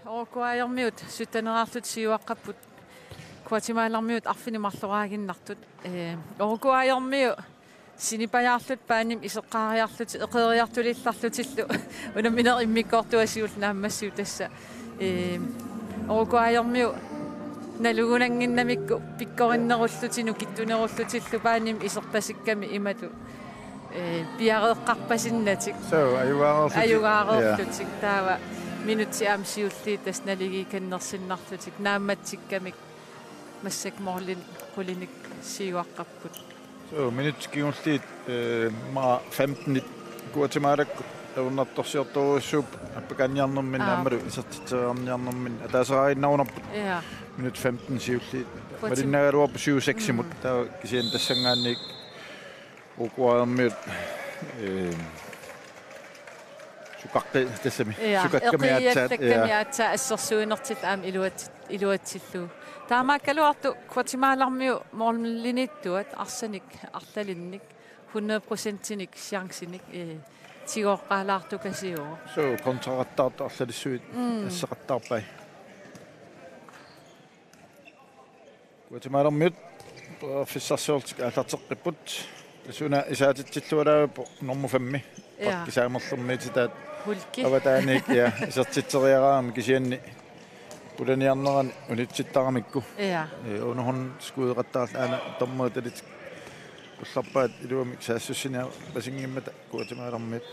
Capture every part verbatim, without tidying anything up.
Uruguayermiut sytteneqartut siuaqqapput, Guatemalarmiut arfineq-marloraaginnartut. Ee, Uruguayermiut sinipajaarlutik baanimik iseqqaariarlutik, eqeeriartulillarlutillu unammineq immikkoortuasiullu naammassivoq tassa. Ee, Uruguayermiut nalugunannginnamikku pikkorinnerullutik nukittunerullutillu baanimik iserpasikkamik imatut, ee, piareeqqarpasinnatik. So, ajugaareerlutik. Ajugaareerlutik. Ja. Taava minutsit aamma siulliit tassa naligiikannersinnarlutik naammatsikkamik massakkut målini qulinik siuaqqapput. So, minutsit kingulliit, ee, immaqa femtenit Guatemalakkut ajornartorsiortorujussuupput, appakaanniarnerminni Aap. aammalu isertitseriarniarnerminni ataaseraaginnarunarput. Ja. Minut femten siulliit. Guatem- Malinnaagaluarpoq syv seksimut. Mm. Taava kisianni tassanngaanniit Uruguayermiut, ee, sukaqqi-, tassami. Ja, sukakkami aatsaat, eqiiattakkami ja. aatsaat assersuinertillu aamma iluatsit-, iluatsillugu. Taamaakkaluartoq Guatemalarmiut målimiittuat arsanik arlalinnik hundrede procentinik chancinik, ee, tigooqqaalaartukasiuvoq. So, kontraqattaartut arlalissuit Mm. asseqattaarpai. Guatemalarmiut periarfissarsiorlutik aallarteqqipput. Tassa una isaatitsilluarpoq nummer femmi. Ja. Pakki saamerlermiititaat. Hulki. Avataaniit, ja, isertitseriaraangami kisianni pulaniarnerani unitsittaramikku. Ja. Ee, underhåndsskudeqattaarlutik aana dommerit ilitik qullarpaat iluamik saassussinerusinnaanngimmat Guatemalarmiut.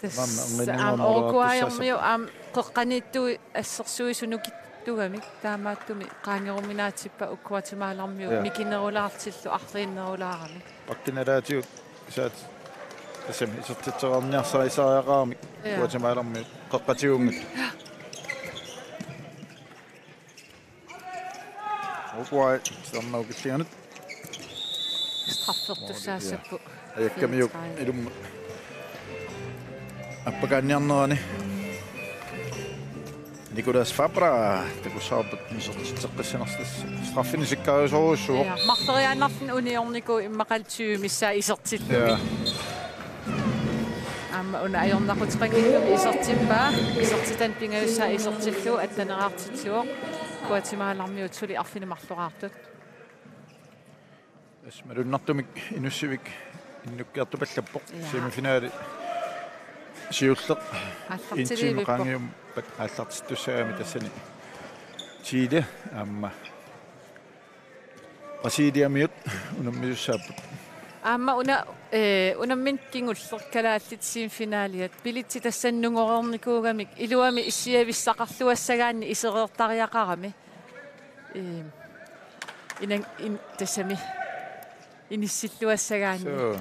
Tassa aamma aamma erninnguaq Uruguayermiut aamma qeqqaniittuut assersuisut nukittugamik taamaattumik qaangeruminaatippaat Guatemalarmiut Ja. mikinerulaartillu arriinnerulaarami. Pakki nalaatigut isaat tassami isertitseriarniarsariaqaramik Ja. Guatemalarmiut qeqqatigunngillat. Uruguay, titarnerup killinganut. Straffertussaassapput. Ajakkamiuk Fireogtredive. Ilummut. Appakaanniarnerani. Nicolas Fabra, takussavarput isertitseqqissinarlugu. Straffini sikkaariusorujussuuvoq. Ja, marloriaannarluni uniornikuuvoq immaqalu tyve missaa isertilluni. Ja. Aamma una ajornaquteqanngitsumik isertippaa, isertitani pingajussaa isertillugu atteneqartitsivoq, Guatemalarmiut suli arfineq-marloraartut. Tassa malunnartumik Inussivik innukkiartupallappoq. Ja. Semifinali siulleq Aallartiliivippoq. Indimi qaangiuppata aallartittussaagami tassani Chile aamma Brasiliamiut unammisussaapput. Aamma una, eh, unammineq kingulleq kalaallit semifinaliat. Billetsit tassani nungoreernikuugamik iluamik issiavissaqarluassagaanni isereertariaqarami. Eh, inan-, in-, tassami inissilluassagaanni. So.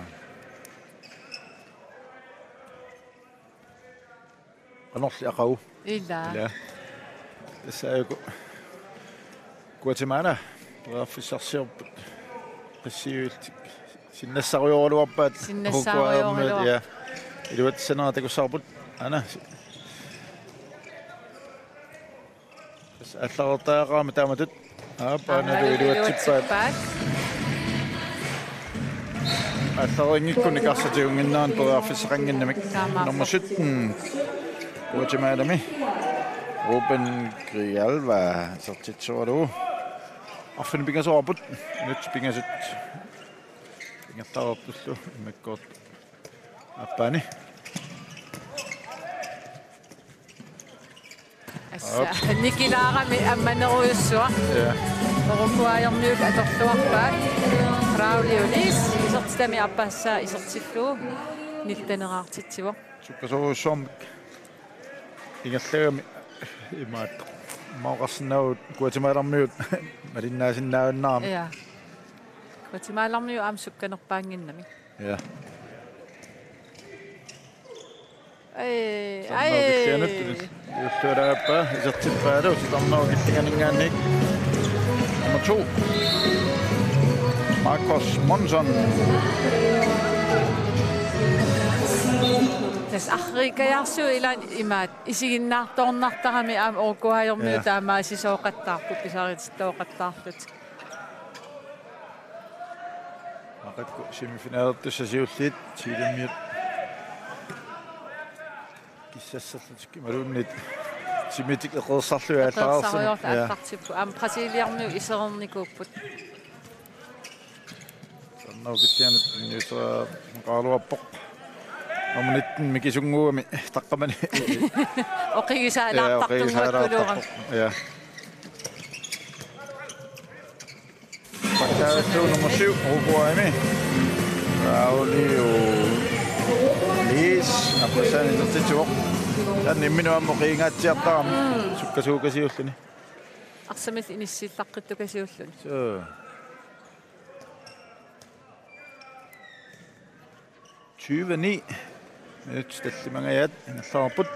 Qanorli aqagu. Ila. Ila. Tassa aajuku Guatemala periarfissarsiorput qissiuillutik sinnassarujoraluarpaat. Sinnassarujoraluar-. Uruguayermiut, ja. Iluatsissanera takussavarput. Aana. Tassa aallartariaqarami taamatut. Aap, aana Aana iluatsippaat. Iluatsippaat. Aallartinngikkunik arsaq tigunnginnerani periarfissaqannginnamik. Taamaappoq. Nummer sytten. Guatemalami. Ruben Grijalva. Isertitsisoralugu. Arfineq-pingasoorput. Minutsit pingasut. Ingerlareerpullu. Immikkoortoq. Aappaani. Assa, aap. Nikilaarami ammanerujussuaq. Ja. Uruguayermiut atorluarpaat. Braulio Liis, isertitami aappassaa isertillugu nitteneqartitsivoq. Sukkasoorujussuarmik ingerlagami imaattoq. Immaqa oqarsinnaavugut Guatemalarmiut malinnaasinnaajunnaarami. Ja. Guatemalarmiut aamma sukkanerpaannginnami. Ja. Ai, ai. Sannerukillianut isertippaalu titarnerup killinganinngaanniit. Nummer to. Marcos Monzon. Tassa arriikkajaarsuup ilaani imaattoq isiginnaartoornartarami aamma Uruguayermiut. Ja. Taamaasisooqattaarput pisariititooqattaarlutik. Maannakkut semifinalertussat siulliit Chilemiut Tassallutik imaluunniit timitik eqeersarlugit aallartippoq. Eqeersarluartut aallartippoq. Aamma Brasiliarmiut iserernikuupput. Taanna ukillianut niuseraa maqaaluarpoq. Nummer nitten Miki Sunguami taqqamani. Oqigisaalaartartunngikkaluarami. Ja. Pakkaavillugu nummer syv, Uruguaymi. Raulio Liis, Apasan isertitsivoq. Taanna imminut aamma oqigingaatsiartarami. Sukkasuukasiulluni. Arsamik inissillaqqittukasiulluni. Suu. Tyve ni. Minut tallimangajaat ingerlaarput.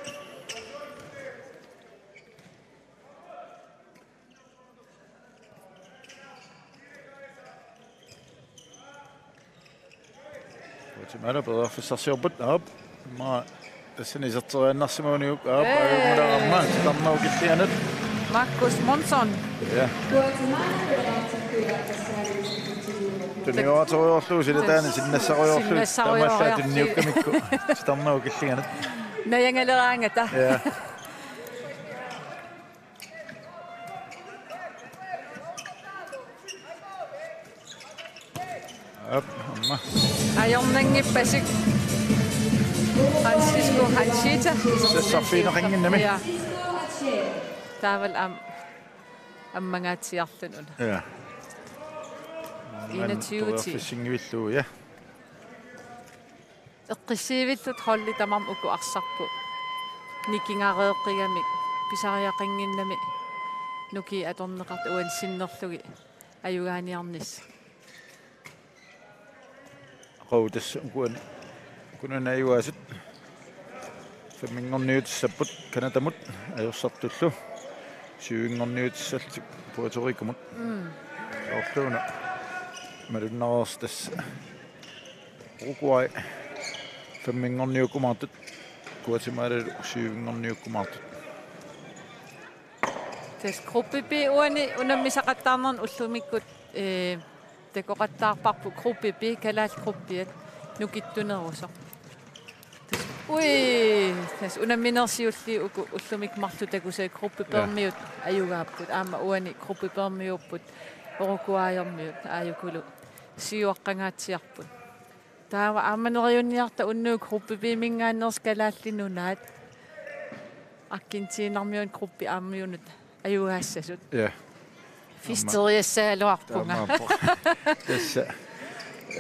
Guatemala periarfissarsiorput, aap. Immaqa tassani iserteriannarsimaguniuk, aap, ee, ajunngilara aamma, titarnerup killinganut. Marcus Monzon. Ja. Tunioratorujoorlugu silataani sinnassarujoorlugu. Sinnassarujoorlugu. Taamaallaat tunniukkamikku. Titarnerup killinganut. Najangaleraangata. Ja. Aap, aamma. Ajornanngippasik. Francisco Hanchita. Sassarfigineqannginnami. Ja. Taavalu aamma ammangaatsiarluni una. Ja. Enogtyve ti. Periarfissinngillugu, ja. Eqqissiivillutik holdit tamarmik uku arsarput nikingareeqqigamik pisariaqannginnami nukiit atorneqartut uani sinnerlugit ajugaaniarnissaq. Aqagu tassa ukuani, ukunani ajugaasut femminngorniutissapput Canadamut ajorsartullu syvinngorniutissallutik Puerto Ricomut. Mm. Soorluuna malunnareersoq tassa. Uruguay femminngorniukkumaartut, Guatemalalu syvinngorniukkumaartut. Tassa gruppe B uani unammisaqattaarnerni ullumikkut, ee, takoqattaarparput gruppe B, kalaallit gruppiat nukittunerusoq. Tassa, ui, tassa unamminerit siulliit uku ullumikkut marluk takusai gruppe B-rmiut ajugaapput. Aamma uani gruppe B-rmiuupput Uruguayrmiut aajukulu siuaqqangaatsiarput. Taava aamma neriunniarta unnugu gruppe B-minngaanneersoq Kalaallit Nunaat. Argentinarmiunut gruppe A-miunut ajugaassasut. Ja. Fisteriassagaluarpunga. Taamaappoq. Tassa.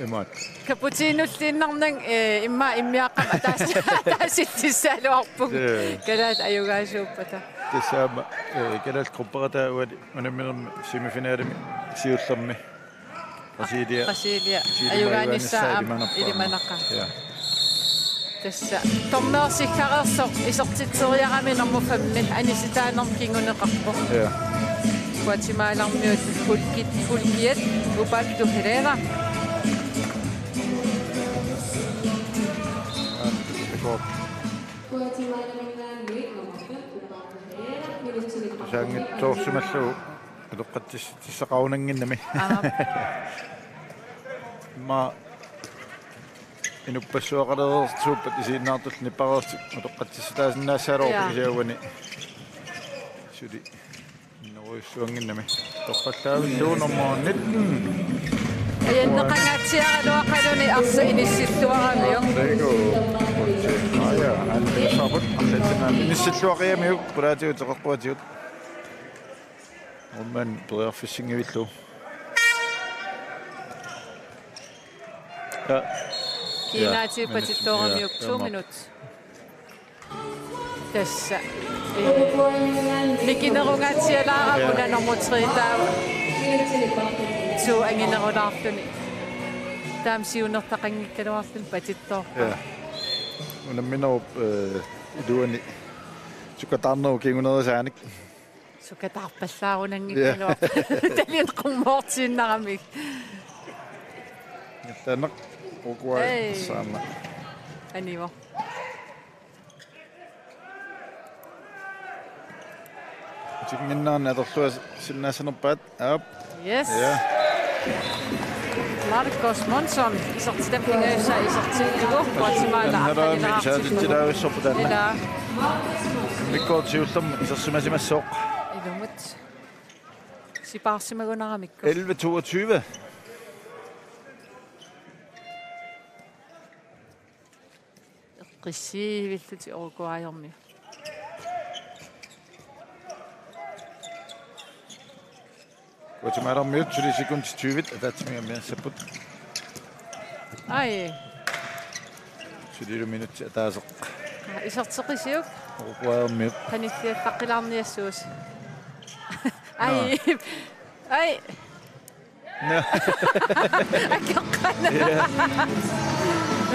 Imaat. Cappuccinolliinnarnanga, ee, immaqa immiaaqqama ataas-, ataasitsissagaluarpunga. Ja. Kalaallit ajugaasuuppata. Tassa aamma, ee, kalaallit gruppeqataat uani unamminermi semifinalimi siullermi. Brasilia. Brasilia. Chile ajugaanissaa aamma ilimanaqaaq. Ilimanaqaaq. Ja. Tassa dommersillareersoq isertitseriarami nummer fem-mi anisitaanermut kinguneqarpoq. Ja. Guatemalarmiut Hulkit, Hulkiat Ubaldo Herrera. Tusaanngitsoorsimallugu. Utoqqatsissutissaqarunannginnami. Aap. Immaqa inuppassuaqalereersuuppat isiginnaartullu nippareersut utoqqatsissutaasinnaassagaluarput. Ja. Kisianni uani suli innerujussuannginnami. Toqqallavillugu nummer nitten. Ajanneqangaatsiaraluaqaluni arsaq inissilluaramiuk. Aja, annissaarput arlaatigut inissilluaqigamiuk, qulaatigut teqeqquatigut. Aamma periarfissinngillugu. Ja. Kiingaatigut patittooramiuk, ja, to minut. Tassa. Ee, nikinnerungaatsialaarami una nummer tre taava. To anginerulaarluni. Taama siunertaqanngikkaluarluni patittoorpoq. Ja. Unamminerup, ee, iluani sukkataarnerup kingunerisaanik. Sukkataarpallaarunanngikkaluarpoq. Ja. Talin qummoortiinnaramik. Ingerlaannaq Uruguay. Ei. Saama. Anivoq. Utinnginnerani atorluarsinnaassanerpaat, aap. Yes. Ja. Marcos Monzon isertitap pingajussaa isertittugu Guatemala. Anharaami aqqanilaartigu. Saatitsilaavissorput taanna. Ila. Immikkoortoq siullermik isersimasimassooq. Ilumut. Sipaarsimagunaramikku. Elleve toogtyve. Eqqissiivillutik Uruguayermiut. Guatemalarmiut suli sekundit tyve ataatsimik ammiassapput. Ai. Sulilu minutsit ataaseq. Iserteqisiuk? Uruguayermiut. Qanilliaqqaqilaarniassuusi. Ai. Ai. Akeqqani. Ja.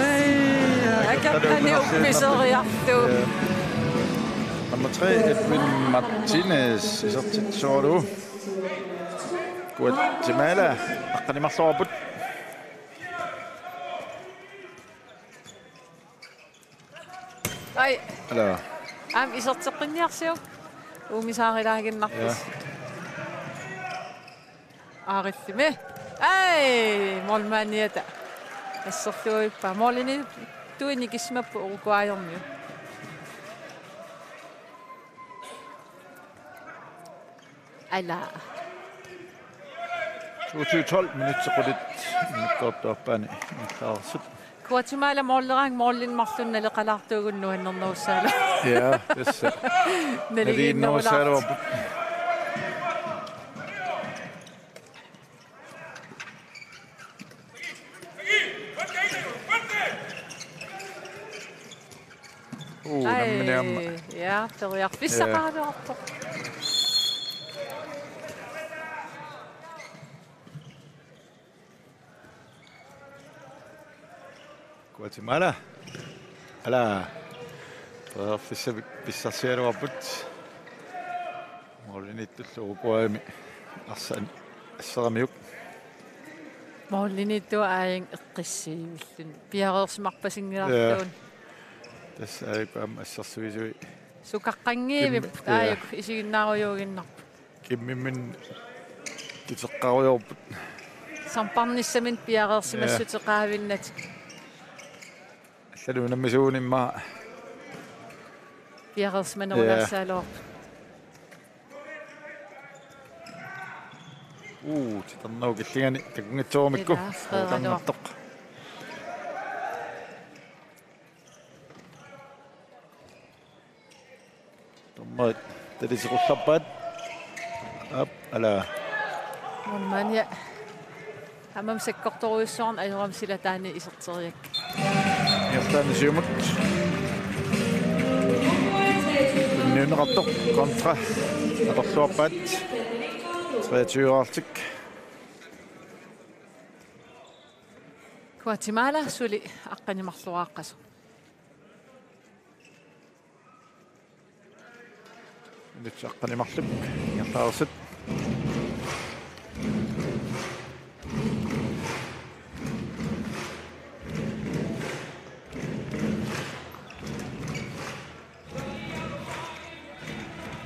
Ai, akeqqani uppiseriarlugu. Ja. Nummer tre, Edwin Martinez, isertitsooralugu. Guatemala, aqqanimarluarput. Ai. Ala. Aamma iserteqqinniarsiuk. Uumisaarilaaginnarpisi. Ja. Aarillimmi. Ai, målmandiata. Asserluippaa. Målimiittut nikissimapput Uruguayermiut. Ala. Toogtyve tolv minutsit qulit immikkoortup aappaani ingerlareersut. Guatemala måleraangat målinik marlunnik naleqalaartuugut nuannernerussaalu. Ja, tassa. Naligiinnerulaartut. Naligiinnerussaagaluarput. Uu, ai, nammineq aamma. Ja, periarfissaqaraluarpoq. Ja. Guatemala. Ala. Periarfissavik pissarsiaraluarput. Målimiittullu Uruguaymi arsaq asseramiuk. Målimiittup aajuna eqqissiivilluni. Piareersimarpasinngilarluunniit. Ja. Tassa aajuku aamma assersuisui. Sukaqqanngivippoq. Kim-, ja. Aajuku isiginnaarujuuginnarpoq. Kimmimminnik kiteqqarujoorput. Samparnissaminnik piareersimassuteqaavinnatik. Ja. Allanut unammisuunik immaqa. Piareersimanerulaassagaluarpoq. Ja. Uu, titarnerup killingani takunngitsoorumikku. Ila, Frederik. Uutanngattoq. Dommerit talisequllarpaat. Aap, ala. Målmandia. Aamma sakkortorujussuarnik ajorami silataani iserteriak. Ingerlaannaq siumut. Niunneqartoq kontra. Atorluarpaat. Treogtyve-artik. Guatemala suli aqqanimarluaqqasoq. Minutsit aqqanimarluk ingerlareersut.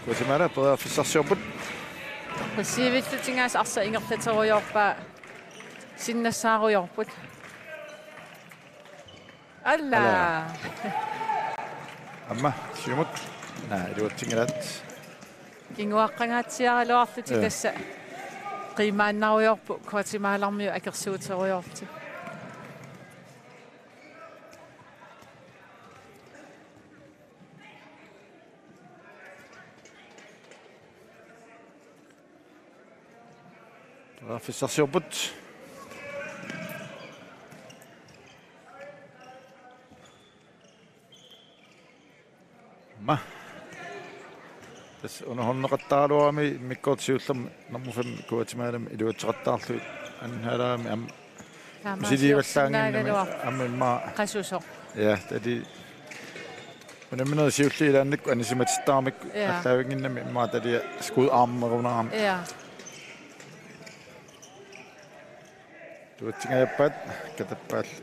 Guatemala periarfissarsiorput. Eqqissiivillutigaasa arsaq ingerlaterujoorpaa sinnassaarujoorput. Alla. Alla. Aamma, siumut. Naa, iluatsinngilaat. Kinguaqqangaatsiaraluarlutik. Ja. Tassa. Qiimaannarujoorput, Guatemalarmiut akersuuterujoorlutik. Periarfissarsiorput. Aamma. Tassa underholdneqattaaraluarami immikkoortoq siullermik nummer fem Guatemalami iluatseqattaarlugit anhalaami aamma. Taamaasiorsinnaagaluarpoq. Misiliivallaannginnami aamma immaqa. Qasusoq. Ja, tali. Unamminerit siulliit ilaannikkut anisimatittaramikkit. Ja. Aallaavinnginnami immaqa talia skuddarmerunarami. Ja. Tuatsingajaappaat, katappaalli.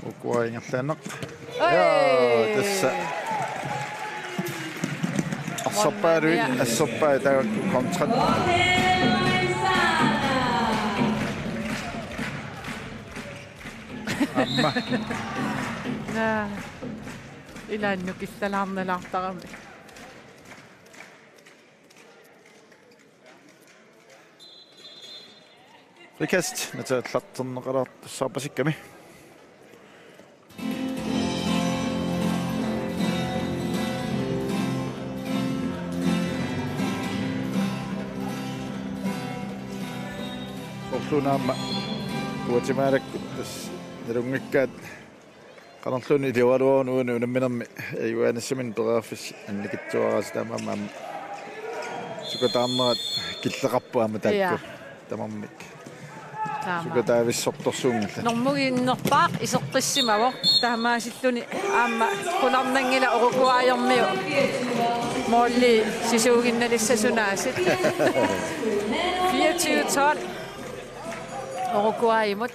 Uruguay ingerlaannaq. Oj! Jaa, tassa. Arsarpaaluit, målmandia, assorpai taakku kontrat. Aamma. Naa. Ilaannu killalaarnalaartarami. Frikast, natallarterneqalaartussaarpasikkami. Soorluuna aamma Guatemalakkut tassa nalunngikkaat qanorluunniit iluaraluaruni uani unamminermi ajugaanissaminnut periarfissat annikitsuaraasa taamaammat aamma sukataarnerat killeqarpoq aamma taakku. Ja. Tamarmik. Taama. Sukataavissortorsuunngillat. Normugiinnerpaaq iseqqissimavoq taamaasilluni aamma qularnanngilaq Uruguayermiut. Måli sisuuginnalissasunaasit. Fireogtyve tolv. Uruguaymut.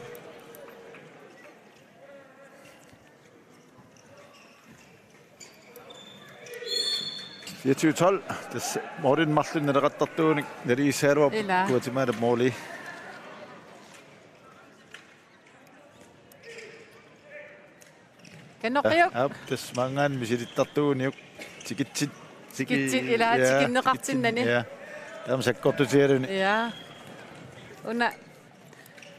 Fireogtyve tolv. Tassa målin marlunnik naleqartartuunik naligiissagaluarpoq. Ila. Guatemala måli. Kanoqiuk. Aap, tassa maanngaanniit misilittartuuniuk. Tikitsit. Tikitsit, ila, ja, tikinneqartinnani. Tikitsin, ja. Taama sakkortutigaluni. Ja. Una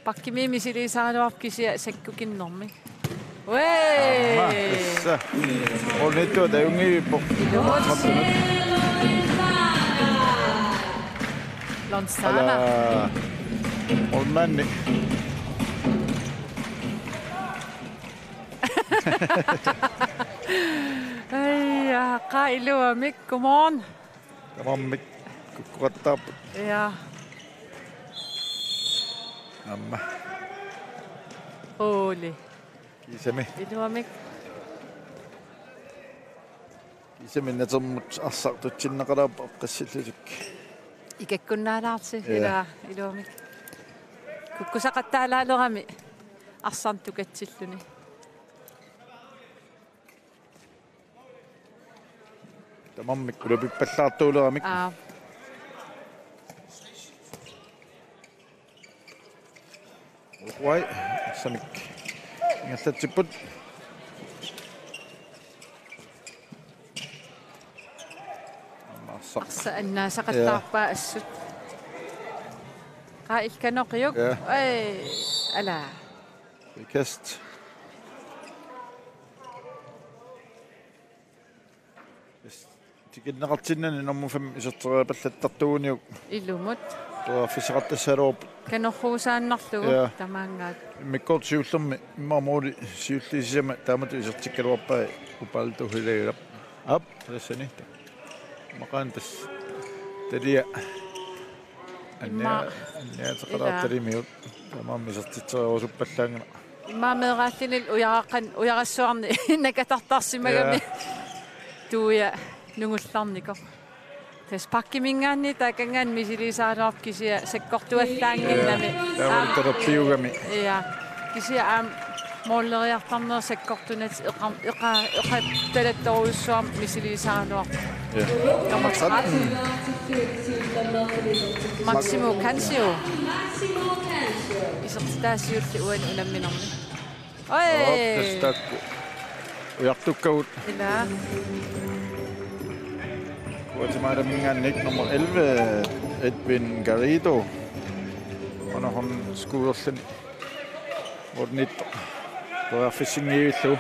Bakkimi misiliisaraluarpoq kisianni sakkukinnermi. Uee! Aamma, tassa. Målimiittoq takunngiivippoq. Ilumut. Lonsana. Ala. Målmandi. Ai, ja, qaa iluamik, come on. Tamarmik kukkuqattaarput. Ja. Aamma. Ole. Kiisami. Iluamik. Kiisami natermut arsartutsinnaqalaarpoq aqqissillutik. Ikakkunnaalaarti. Ja. Ila, iluamik. Kukkusaqattaalaalerami arsartukatsilluni. Tamarmik ulapippallaartuuleramik. Aa. Uruguay, assamik. Ingerlatsipput. Arsaq. Arsa annaasaqattaarpaa assut. Qaa ilkanoqiuk. Ja. Ai, ala. Frikast. Tikinneqartinnani nummer fem iserteriapallattartuuniuk. Ilumut. Periarfissaqartassaluarpoq. Kanorruusaannarlugu. Ja. Tamaanngaat. Immikkoortoq siullermi immaqa måli siulliisisama taamatut isertikkaluarpaa Ubaldo Hilajulap. Aap, tassani. Maqaan tassa. Talia. Annia-, imma-, anniaateqalaartalimiut. Ila. Tamarmik isertitsereerusuppallaanngilaq. Immaqa meeraalluni ujaraqqan-, ujarassuarni nakatartarsimagami. Ja. Tuia nungullarnikoq. Tassa Bakkiminngaanniit taakanngaanniit misiliisaraluarpoq kisianni sakkortuallaannginnami. Ja. Taavalu aamma talerpiugami. Ja. Kisianni aamma måleriartarneq sakkortunatik eqa-, eqa-, eqattalattorujussuarmik misiliisaraluarpoq. Ja. Nummer tretten. Maximo Cancio. Isertitaa siulleq uani unamminermi. Oj! Op, tassa taakku. Ujartukkagut. Ila. Guatemala-minngaanniit nummer elleve, Edwin Garrido. Underhåndsskuderluni. Målimiittoq periarfissinngivillugu.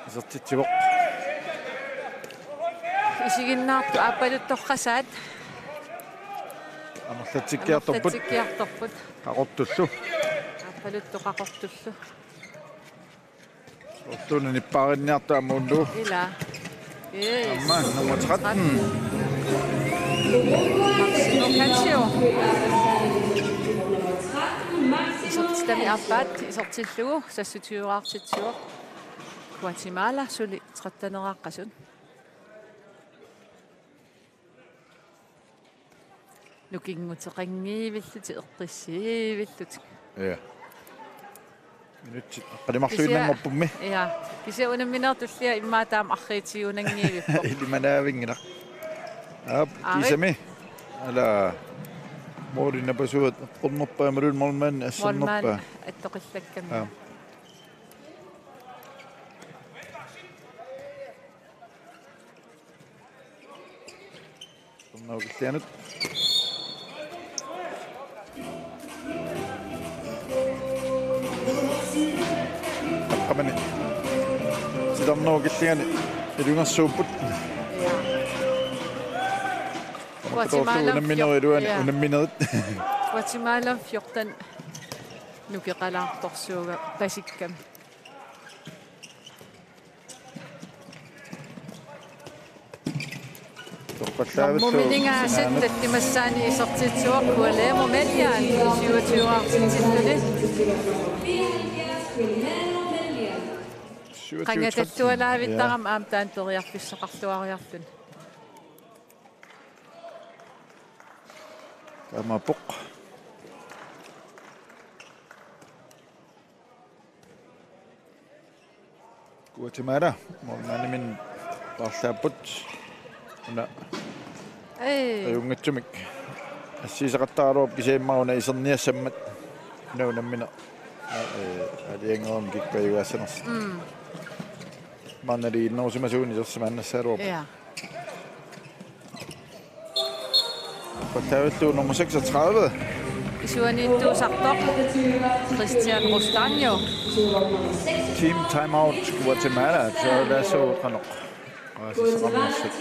Isertitsivoq. Isiginnaartut aappaluttoqqasaat. Amerlatsikkiartorput. Amerlatsikkiartorput. Qaqortullu. Aappaluttoq qaqortullu. Soorluuna nippaarinniartoq aamma ulloq. Ila. Yes. Aamma nummer tretten. Maximo Cancio. Isertitami aappaat isertillugu sassutigooraartitsivoq. Guatemala suli tretteneraqqasut. Nukinguteqanngivillutik, eqqissiivillutik. Ja. Minutsit aqqaneq-marluinnanngorpummi. Kisianni, ja. Kisianni unammineq tullia immaqa taama arriitsiguunanngivippoq. Ilimanaavinngilaq. Aap, aap, kiisami. Ala. Måli napasuat eqqornerpaa imaluunniit målmandi assernerpaa. Målmand attoqillakkami. Ja. Sitarnaa Killianut. Taqqamani. Sitarnaa Killiani ilungersuupput. Guatemala Unamminerit iluani, ja. Unamminerit. Guatemala fjorten nukeqalaartorsuuga pasikkami. Toqqallaavissuu. Normu Milingaasat tattimassaani isertitsivoq Kualeemo Melian syvogtyve-artitsinnuli. Syvogtyve tretten. Qangatallualaavittarami aamma taanna periarfissaqarluariarluni. Taamaappoq. Guatemala, målmandiminnut paarlaapput. Una Ei. Ajunngitsumik. Assigiisaqattaaraluarpoq kisianni immaqa una iserniassammat. Una unammineq. Ee, aalajangerummik kikkut ajugaassanersut. Mm. Maanna liinnerusimasuunik isersimaannassagaluarpoq. Ja. Toqqallavillugu nummer seksogtredive. Isuaniittuusartoq Christian Rostaño. Team timeout Guatemala. Tørlaasoo qanoq. Qaasisaqarnersoq.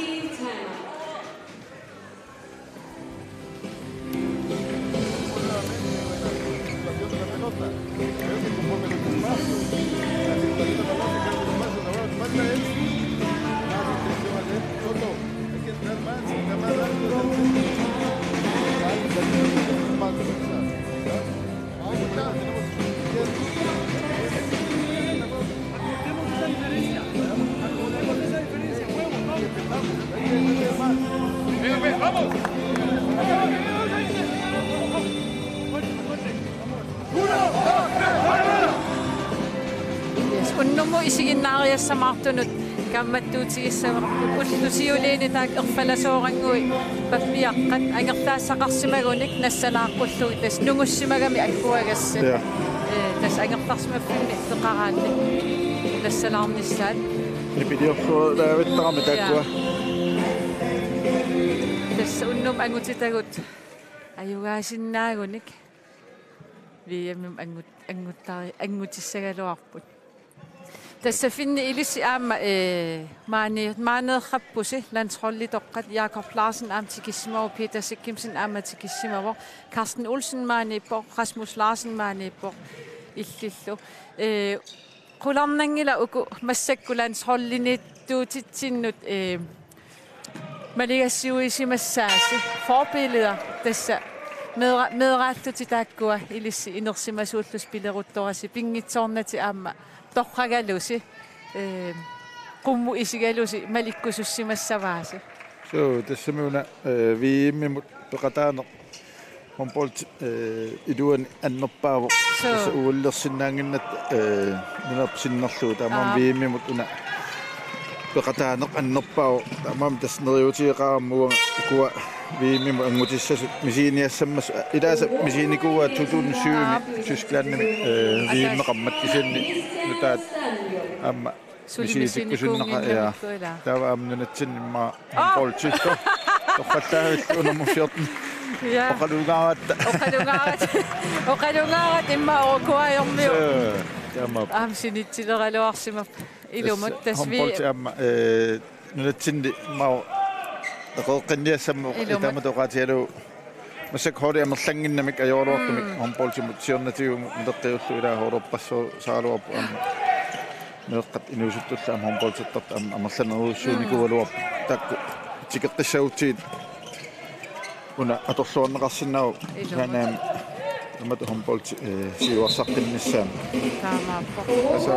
Yes, unnummut isiginnaariassamaartunut kaammattuutigissavarput ullut siuliini taakku erfalasoorannguit pappiaqqat angerlaassaqarsimagunik nassalaaqqullugit tassa nungussimagami akuagassat. Ja. Ee, tassa angerlarsimaffimmi peqaraanni nassalaarnissaat. Nipiliorluarlaavittaramik taakkua. Tassa unnummut angutitagut ajugaasinnaagunik V M-imut angut-, anguttari-, angutissagaluarput. Tassa Finn ilissi aamma, ee, maani-, maaneerrappusi landsholditoqqat Jakob Larsen aamma tikissimavoq, Peter Sikimsen aamma tikissimavoq, Carsten Olsen maaniippoq, Rasmus Larsen maaniippoq illillu. Ee, qularnanngilaq uku massakkut landsholdiniittuutitsinnut, ee, maligassiuisimassaasi. Forbilleder tassa meera-, meeraallutik taakkua ilissi inersimasuullusi pileruttorasi pinngitsoornatik aamma torragalusi, ee, qummut isigalusi malikkusussimassavaasi. Suu, tassami una, ee, V M-imut peqataaneq håndbold, ee, iluani annerpaavoq. Suu. Tassa U L-ersinnaannginnatta, ee, nunarput sinnerlugu taamaammat V M-imut una peqataaneq annerpaavoq. Taamaammat tassa neriuutigeqaara aamma uanga ukua V M-imut anngutissasut misiginiassammassuk, ilaasa misiginikuuaat to tusind syv-imi Tysklandimi, ee, V M-eqarmat kisianni nutaat aamma suli misigitikkusunnaqa, ja. Misiginikuunnginnamikku ilaa. Taava aamma nunatsinni immaqa håndboldi. Torrallaavillugu nummer fjorten. Ja. Oqalunngaaratta. Oqalunngaaratta. Oqalunngaaratta immaqa Uruguayermiu. Suu, taamaappoq. Aamma sinitsileraluarsimavoq. Ilumut tassa, tassa vi- håndboldi aamma, ee, nunatsinni immaqa eqeqqinniassammat. Ilumut. Taamatut oqaatigalugu. Massakkut holdi amerlannginnamik ajoraluartumik, mm, håndboldimut siornatigut naleqqiullugu ilaa holderpassuusaraluarpoq aamma. Meeqqat inuusuttullu aamma håndboldertartut aamma amerlanerujussuunikuugaluarput. Mm. Taakku tikeqqissagutsigit una atorluarneqarsinnaavoq. Ilumut. Taanna aamma taamatut håndboldi, ee, siuarsaqqinnissaanut. Taamaappoq. Tassa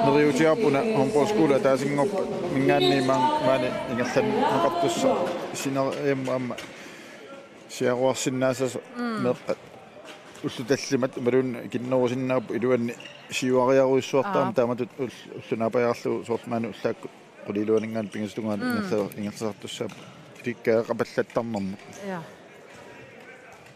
neriuutigaarput una håndboldskole ataasinngorpoq, mingaanniit maan-, maani ingerlanneqartussaq. Sineriammut aamma siaruarsinnaassasoq, mm, meeqqat ullut tallimat imaluunniit ikinnerusinnaapput iluanni siuariarujussuartarami. Aap. Taamatut ull-, ulloq naapajaarlugu soorlu maani ullaakkut qulit iluaninngaanniit pingasut tungaanut, mm, ingerla-, ingerlasartussaapput ilikkagaqapallattarnermut. Ja.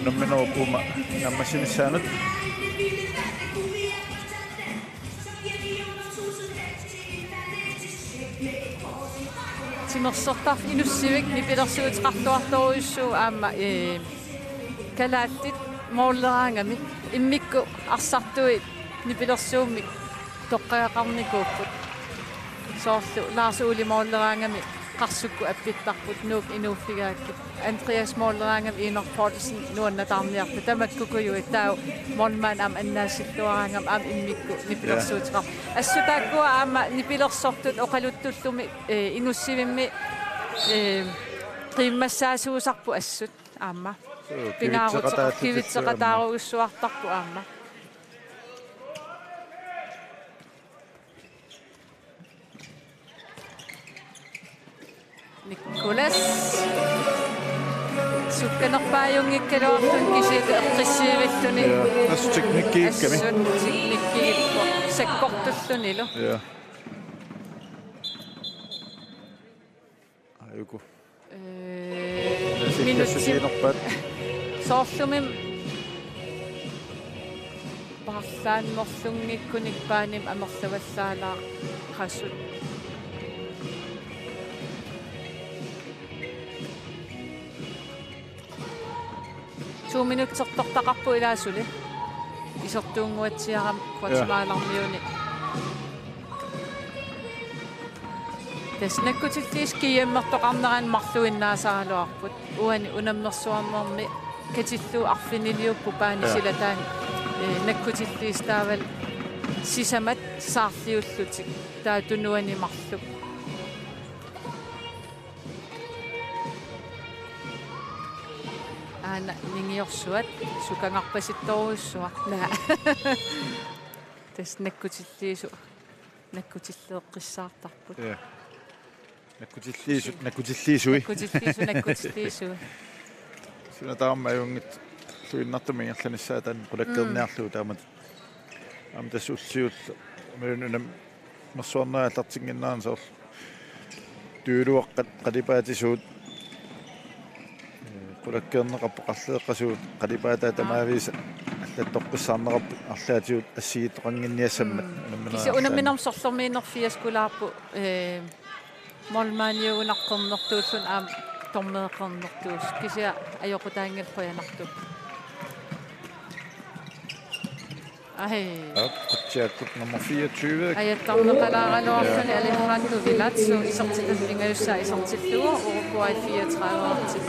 Unamminerup uuma naammassinissaanut. Timersortarfik Inussivik nipilersuuteqarluartorujussuuvoq aamma, ee, kalaallit måleraangamik immikkut arsartui nipilersuummik toqqagaqarnikuupput. Soorlu Lars Ole måleraangami qarsukkut appittarput Nuuk inuuffigaakkit. Andreas måleraangami Iinor Poulsen nuannaarniarta tamakkuuguit taava målmand aamma annaassilluaraangami aamma immikkut nipilersuuteqar-. Assut taakkua aamma nipilersortut oqaluttullumi, ee, Inussivimmi, ee, qiimmassaasuusarput assut aamma. Suu, pingaaruteqar-, kivitseqataallutik kivitseqataarujussuartarput aamma. Nicolas. Sukkanerpaajunngikkaluarluni kisianni eqqissiivilluni. Ja, assut teknikkiikkami. Assut teknikkiippoq. Sakkortullunilu. Ja. Ajuku. Ee, minutsi-, sinerpaat. Soorlumi paarlaannerlunngikkuni paanimi amerlavallaalaaqasut. To minutsertortaqarpoq ilaa suli. Isertuunnguatsiarami Guatemalarmiuni. Tassa nakkutilliisut GM-ertoqarnerani marluinnaasaraluarput. Uani unammersuarnermi katillugu arfiniliupput paani. Ja. Silataani, ee, nakkutilliisut taavalu sisamat saarliullutik. Taava tunuani marluk. Aana ningiorsuat sukangarpasittorujussuaq. Naa. Tassa nakkutilliisut nakkutilleeqqissaartarput. Ja. Nakkutilliisut, nakkutilliisui. Nakkutilliisut, nakkutilliisui. Suna tamarmi ajunngitsoq luinnartumik ingerlanissaa taanna qulakkeerniarlugu taamatut. Aamma tassa ullut siulliit aamma unammersuarnerit aallartinnginneranni soorlu tujuuluaqqat qalipaatisuut, ee, qulakkeerneqarput, qarleeqqasuut qalipaatai tamaviisa allattoqqissaarneqarput arlaatigut assigiittoqannginniassammat. Mm. Unammineq. Kisianni unamminermi sorlermiinermi fiaskulaarpoq, ee, målmandiugunarpoq qernertuulluni aamma dommerit qernertuusut. Kisianni ajoqutaanngilaq qujanartumik. Ai. Aap, qutsiakkut nummer fireogtyve. Ajattarneqalaaraluarluni. Ja. Alejandro Villazo isertitani pingajussaa isertillugu Uruguay fireogtredive-artik.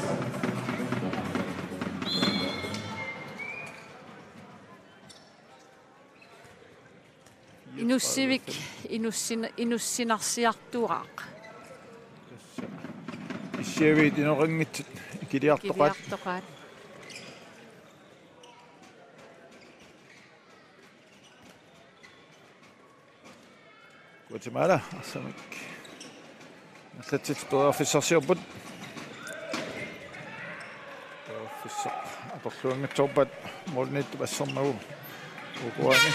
Inussivik inussin-, inussinarsiartuaaq. Issiaviit inoqanngitsut ikiliartoqaat. Ikiliartoqaat. Guatemala arsamik ingerlatsillutik periarfissarsiorput. Periarfissaq atorluanngitsoorpaat målimiittup assernagu Uruguaymi.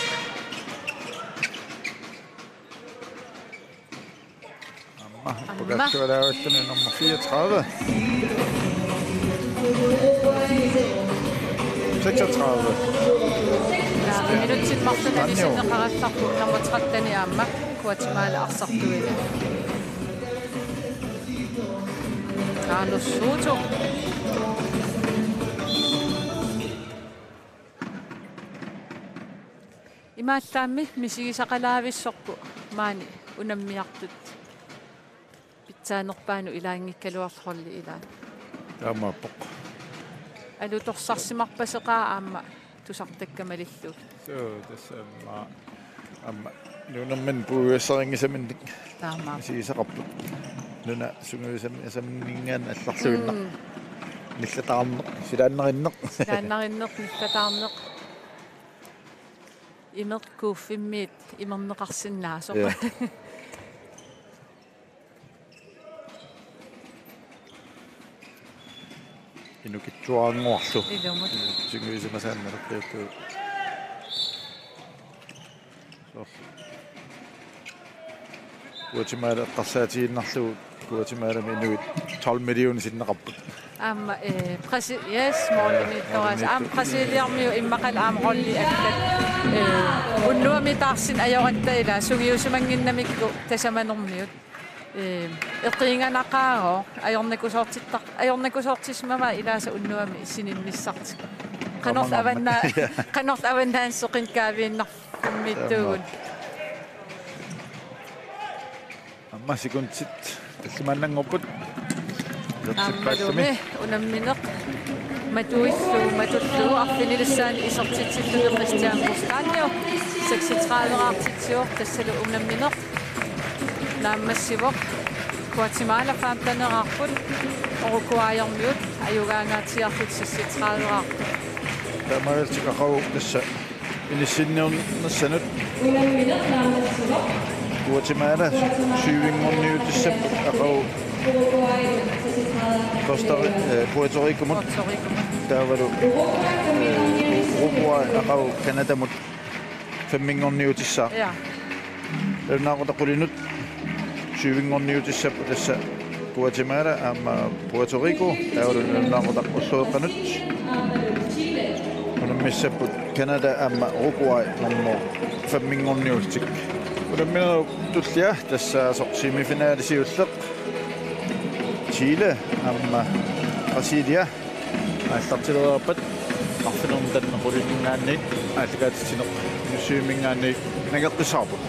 Aamma, aamma. Ippakkaktualaavalluni nummer fireogtredive. Seksogtredive. Ja, minutsit marluk anisinneqarallarput nummer tretten aamma Guatemala arsartuini. Carlos Soto. Imaallaammi misigisaqalaavissorput maani unammiartut. Pitsaanerpaanut ilaanngikkaluarluni ilaat. Taamaappoq. Alutorsarsimarpaseqaaq aamma tusartakkat malillugit. Suu, tassa aamma, aamma nuunnerminni puigugassarinngisaminnik. Taamaappoq. Misigisaqarput. Nuna sungiusami-, -saminngaanniit allarluinnaq. Mm. Nillataarneq, silaannarinneq. Silaannarinneq, nillataarneq. Imeq kuuffimmiit imerneqarsinnaasoq. Ja. Inukitsuarannguarlu. Ilumut. Sungiusimasaannik naleqqiullugu. Soorlu. Guatemala eqqarsaatigiinnarlugu Guatemalami inuit tolv millioner sinneqarput. Aamma eh, Brasi- yes, målimiittoraasa. Aamma Brasiliarmiut immaqalu aamma rolli akkat. Eh, unnuami taarsineq ajoratta ila sungiusimannginnamikku tasamanermiut. Eh, eqiinganaqaarooq ajornakusoortittar- ajornakusoortissimavaat ilaasa unnuami sininnissartik. Qanorlu Aamma. Avanna- Qanorlu Avannaani soqutigiinnarfimmiittugut. Aamma sekundit tallimaannanngorput. Aammalumi unammineq matuillu matullu arfinilissaani isertitsilluni Christian Castaño seksogtrediveraartitsivoq tassalu unammineq naammassivoq. Guatemala femteneraarput, Uruguayermiut ajugaangaatsiartut seksogtrediveraarput. Taamaalillutik aqagu tassa inissinniarnissanut Guatemala syvinngorniutissapput aqagu Costa Ri- eh, Puerto Ricomut. Taavalu eh, Uruguay aqagu Canadamut femminngorniutissaaq. Ja. Nalunaaqutaq qulinut syvinngorniutissapput tassa Guatemala aamma Puerto Rico, taavalu nalunaaqutaq ulloqeqqanut unammissapput Canada aamma Uruguay nummer femminngorniullutik. Unamminerup tullia tassaasoq semifinali siulleq Chile aamma Brasilia aallartilereerpat arfineq-marlunut qulinninngaanniit aallakaatitsineq Museumiminngaanniit nangeqqissaarput.